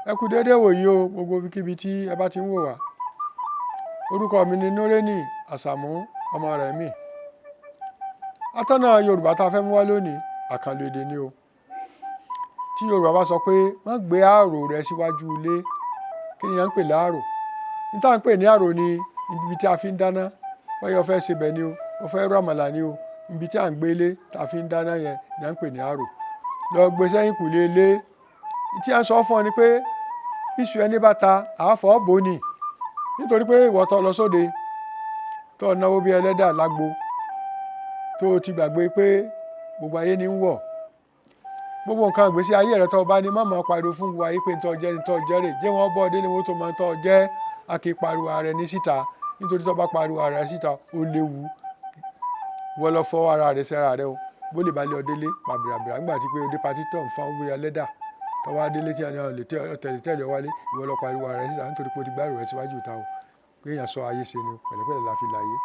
Ẹ kú déédéé wòyí o, gbogbo ibikíbi tí ẹ bá ti ń wò wá. Orúkọ mi ni Nureni Àsàmú ọmọ rẹ̀ mi. Atọ́nà Yorùbá tá a fẹ́ mú wá lónìí, àkànlò èdè ni o. Tí Yorùbá bá sọ pé má gbé ààrò rẹ síwájú ilé, kí ni à ń pè láàrò? Ní tá à ń pè ní ààrò ni ibi tí a fi ń dáná. Bóyá o fẹ́ sebẹ̀ ni o, o fẹ́ ro àmàlà ni o, ibi tí à ń gbé lé tá a fi ń dáná yẹn ni à ń pè ní ààrò. Lọ gbé sẹ́yìnkùlé ilé. Tí a ń sọ fún ọ ni pé bíṣu ẹni bá ta, àá fọwọ́ bò ó ni. Nítorí pé ìwọ tó lọ sóde, tó náwó bí ẹlẹ́dà lágbo, tó ti gbàgbé pé gbogbo ayé ní ń wọ̀. Gbogbo nǹkan ìgbésí ayé rẹ tó bá ní, má máa pariwo fún gbogbo ayé pé ntọ́ jẹ́ ntọ́ jẹ́ rè. Jẹ́ wọ́n bọ́ ọ délé wọ́n tó máa ntọ́ jẹ́. A kì í pariwo ara ẹni síta. Nítorí tó bá pariwo ara rẹ síta, ó léwu. Wọ́n lọ fọ́ ara rẹ sí ara rẹ o. Bó lè bá lé ọ délé, pàbìràbìrà nígbà tí pé o dé patí tó ń fọ́n bí ẹlẹ́dà. Tó wá délé tí ẹni lè tẹ̀lé tẹ̀lé ọ wálé, ìwọ lọ pariwo ara rẹ síta nítorí pé o ti gbé ààrò rẹ síwájú ìta o. Pé èèyàn sọ ayé ṣe ni, pẹ̀lẹ́pẹ̀lẹ́ la fi láyé.